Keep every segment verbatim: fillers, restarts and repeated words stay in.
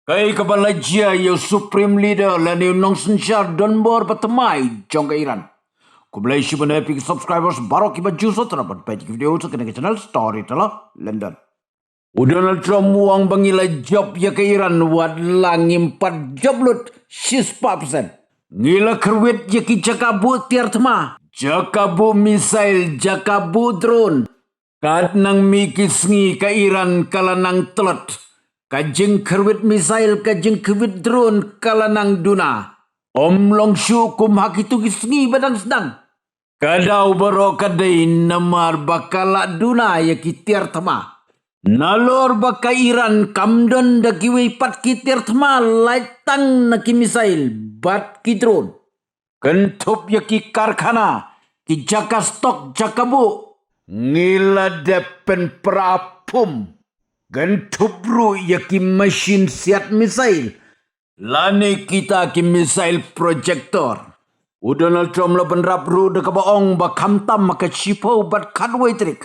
Kaei kaba la jia ïa u Supreme Leader lane u nongsynshar donbor ba thymmai jong ka Iran. Khublei shibun ïa phi ki subscribers baroh kiba ju sngewtynnat ban peit ki video sha kane ka channel Storyteller London. U Donald Trump u ong ba ngi la jop ïa ka Iran wat la ngim pat jop lut shispah percent. Ngi la kyrwit ïa ki jaka buh tiar thma, jaka buh missile, jaka buh drone. Katba nang mih ki sngi ka Iran ka la nang tlot. Ka jingkyrwit missile, ka jingkyrwit drone ka la nang duna. Ym long shuh kum ha kitu ki sngi ba dang sdang. Ka daw baroh ka dei namar ba ka la duna ïa ki tiar thma. Nalor ba ka Iran kam don da kiwei pat ki tiar thma, lait tang na ki missile bad ki drone. Kynthup ïa ki karkhana, ki jaka stock, jaka buh. Ngi la dep pynpra pum. Kynthup ruh ïa ki machine siat missile lane kita ki missile projector. U Donald Trump la bynrap ruh da kaba ong ba khamtam ha ka shiphew bad khatwei tarik,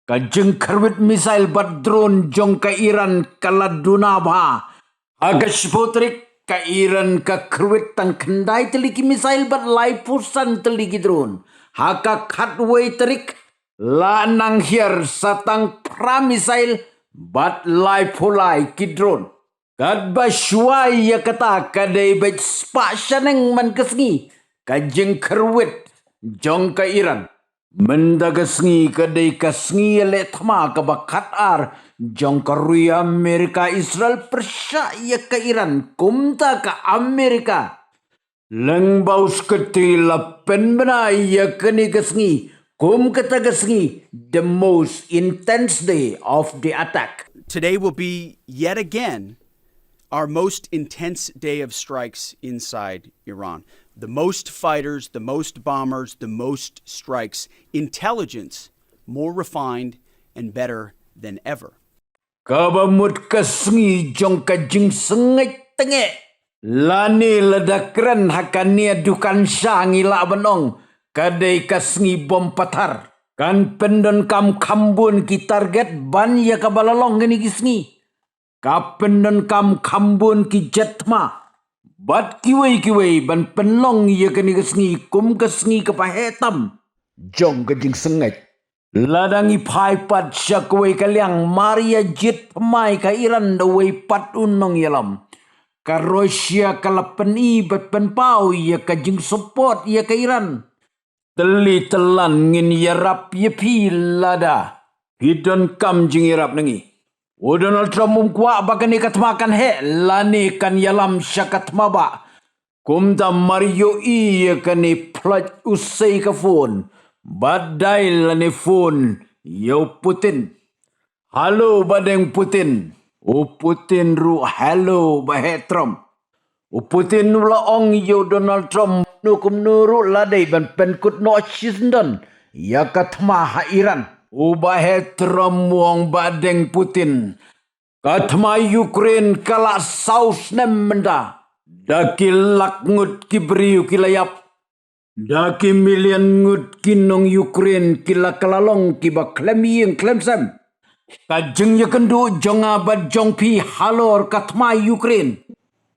ka jingkyrwit missile bad drone jong ka Iran ka la duna bha. Ha ka shiphew tarik ka Iran ka kyrwit tang khyndai tylli ki missile bad laiphew san tylli ki drone. Ha ka khatwei tarik la nang hiar sa tang phra missile bad laiphew lai ki drone. Katba shuwa ïa kata ka dei beit spah shaneng man ka sngi ka jingkyrwit jong ka Iran. Mynta ka sngi ka dei ka sngi ïaleh thma kaba khatar jong ka ri Amerika Israel pyrshah ïa ka Iran, kumta ka Amerika lyngba u Secretary la pynbna ïa kane ka sngi kum kata ka sngi the most intense day of the attack. Today will be yet again our most intense day of strikes inside Iran. The most fighters, the most bombers, the most strikes. Intelligence more refined and better than ever. Kaba mut ka sngi jong ka jingsngewthuh tengeh. Lane lada kren ha kane dukan sha ngi lah ban ong ka dei ka sngi bom pathar. Kan pyndonkam khambun ki target ban ïa kaba la long kine ki sngi. Ka pyndonkam khambun ki jet thma bad kiwei kiwei ban pynlong ïa kane ka sngi kum ka sngi kaba heh tam jong ka jingsngewthuh. Lada ngi phai pat sha kawei ka liang, mar ïa jied thymmai ka Iran da uwei pat u nongïalam. Ka Russia ka la pyni bad pynpaw ïa ka jingsupport ïa ka Iran. Tylli tyllan ngin ïarap ïa phi lada phi donkam jingïarap na ngi. U Donald Trump um kwah ba kane ka thma kan heh lane kan ïalam sha ka thma ba. Kumta mar ïohi ïa kane, ploit u sei ka phone bad dial lane phone ïa u Putin. Hello ba deng Putin. U Putin ruh hello ba heh Trump. U Putin u la ong ïa u Donald Trump, kumno kumno ruh la dei ban pynkut noh shisyndon ïa ka thma ha Iran. U ba heh Trump u ong ba deng Putin, ka thma Ukraine ka la saw snem mynta. Da ki lak ngut ki briew ki la ïap. Da ki million ngut ki nong Ukraine ki la kylla long kiba khlem ïing khlem sem. Ka jingïakynduh jong nga bad jong phi halor ka thma Ukraine.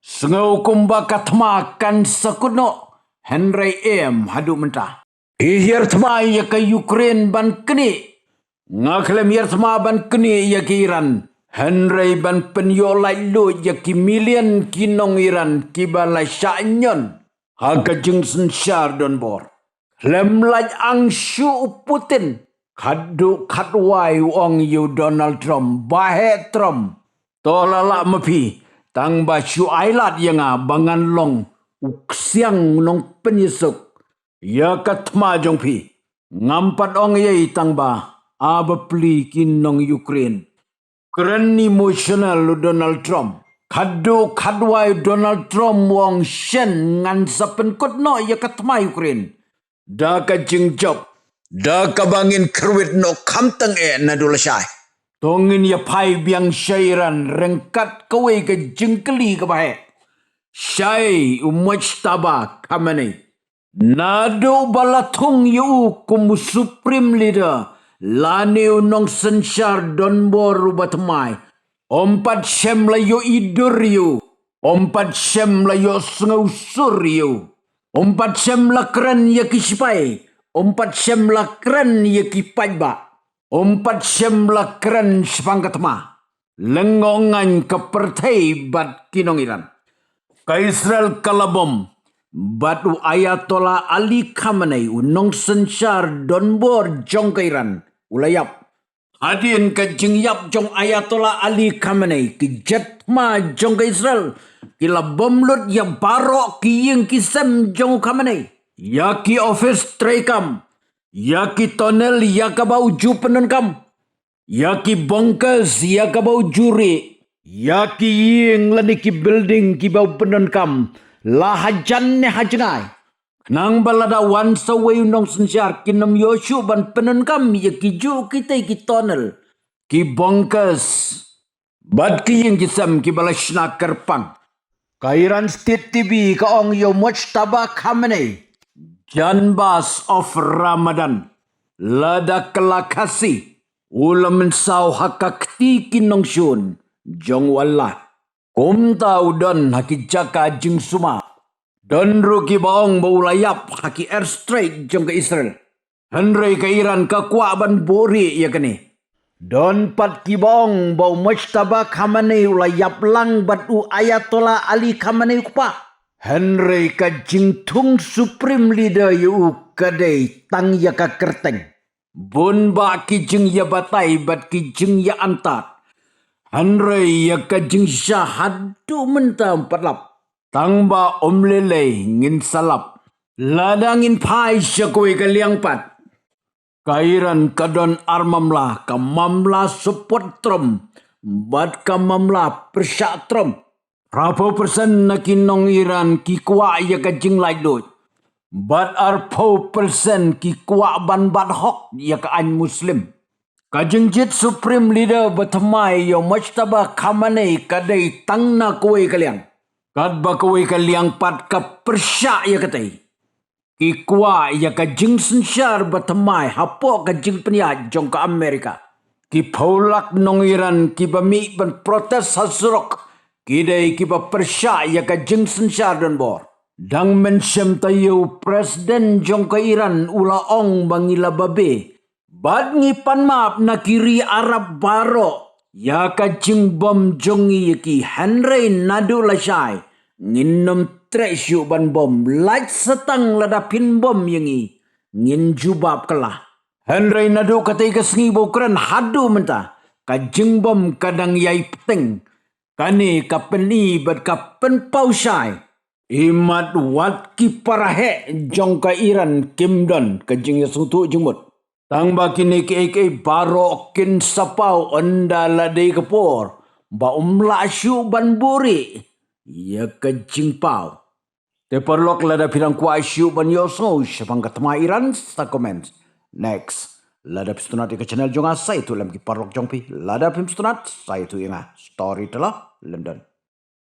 Sngew kumba ka thma kan sa kut noh, hynrei em haduh mynta. Phi hiar thma ïa ka Ukraine ban knieh. Nga khlem hiar thma ban knieh ïa ka Iran, hynrei ban pynïoh laitluid ïa ki million ki nong Iran kiba la shah ñion ha ka jingsynshar donbor. Khlem lait ang shuh u Putin. Khatduh khatwai u ong ïa u Donald Trump, ba heh Trump, to la lah ma phi, tang ba shu ai lad ïa nga ba ngan long u ksiang nongpynïasuk ïa ka thma jong phi. Ngam pat ong ei ei tang ba, a bapli ki nong Ukraine. Kren emotional u Donald Trump. Khatduh khatwai u Donald Trump u ong shen ngan sa pynkut noh ïa ka thma Ukraine da ka jingjop, da kaba ngin kyrwit noh khamtam eh naduh lashai. To ngin ïa phai biang sha Iran ryngkat kawei ka jingkylli kaba heh. Shaei u Mojtaba Khamenei? Naduh ba la thung ïa u kum u Supreme Leader lane u nongsynshar donbor uba thymmai, Ym pat shem la ïohi dur ïa u. Ym pat shem la ïohsngew sur ïa u. Ym pat shem la kren ïa ki sipai. Ym pat shem la kren ïa ki paidbah. Ym pat shem la kren shaphang ka thma. Lyngngoh ngaiñ ka pyrthei bad ki nong Iran. Ka Israel ka la bom. Bad u Ayatollah Ali Khamenei, u nongsynshar donbor jong ka Iran, u la ïap. Hadien ka jingïap jong Ayatollah Ali Khamenei, ki jet thma jong ka Israel ki la bom lut ïa baroh ki ïing ki sem jong u Khamenei, ïa ki office treikam, ïa ki tunnel ïa kaba u ju pyndonkam, ïa ki bunkers ïa kaba u ju rieh, ïa ki ïing lane ki building kiba u pyndonkam, la hajan ne hajngai. Khnang ba lada wan sa uwei u nongsynshar, kin ym ïoh shuh ban pyndonkam ïa kijuh kitei ki tunnel, ki bunkers bad ki ïing ki sem kiba la shna kyrpang. Ka Iran State T V ka ong ïa u Mojtaba Khamenei, Janbaz of Ramadan, lada kylla Khasi, u la mynsaw ha ka kti ki nongshun jong u Allah. Kumta u don ha ki jaka jingsumar. Don ruh kiba ong ba u la ïap ha ki airstrike jong ka Israel. Hynrei ka Iran ka kwah ban buhrieh ïa kane. Don pat kiba ong ba u Mojtaba Khamenei u la ïap lang bad u Ayatollah Ali Khamenei u kpa. Hynrei ka jingthung Supreme Leader ïa u ka dei tang ïa ka kyrteng. Bun bah ki jingïabatai bad ki jingïaantad. Hynrei ïa ka jingshisha haduh mynta ym pat lap. Tang ba ym lei lei ngin sa lap. Lada ngin phai sha kawei ka liang pat, ka Iran ka don ar mamla, ka mamla support Trump bad ka mamla pyrshah Trump. Phra phew percent na ki nong Iran ki kwah ïa ka jinglaitluid. Bad ar phew percent ki kwah ban bat hok ïa ka aiñ Muslim. Ka jingjied Supreme Leader ba thymmai ïa u Mojtaba Khamenei ka dei tang na kawei ka liang. Katba kawei ka liang pat ka pyrshah ïa katei. Ki kwah ïa ka jingsynshar ba thymmai hapoh ka jingpynïaid jong ka Amerika. Ki phew lak nong Iran kiba mih ban protest ha surok, ki dei kiba pyrshah ïa ka jingsynshar donbor. Dang mynshem taïew, President jong ka Iran u la ong ba ngi la babe. Bad ngi pan map na ki ri Arab baroh ïa ka jingbom jong ngi ïa ki, hynrei naduh lashai ngin ym treh shuh ban bom, lait satang lada phin bom ïa ngi, ngin jubab kylla. Hynrei naduh katei ka sngi ba u kren haduh mynta, ka jingbom ka dang ïai pteng. Kane ka pyni bad ka pynpaw shai. Imat wat ki para heh jong ka Iran kim don ka jingïasngewthuh jingmut. Tang ba kine kiei kiei baroh kin sa paw ynda la dei ka por ba ym lah shuh ban buhrieh ïa ka jingpaw. Te paralok, lada phi dang kwah shuh ban ïohsngew shaphang ka thma Iran, sa comment. Next, lada phi sngewtynnat ïa ka channel jong nga, sa ïathuh lem ki paralok jong phi. Lada phim sngewtynnat, sa ïathuh ïa nga. Storyteller, London.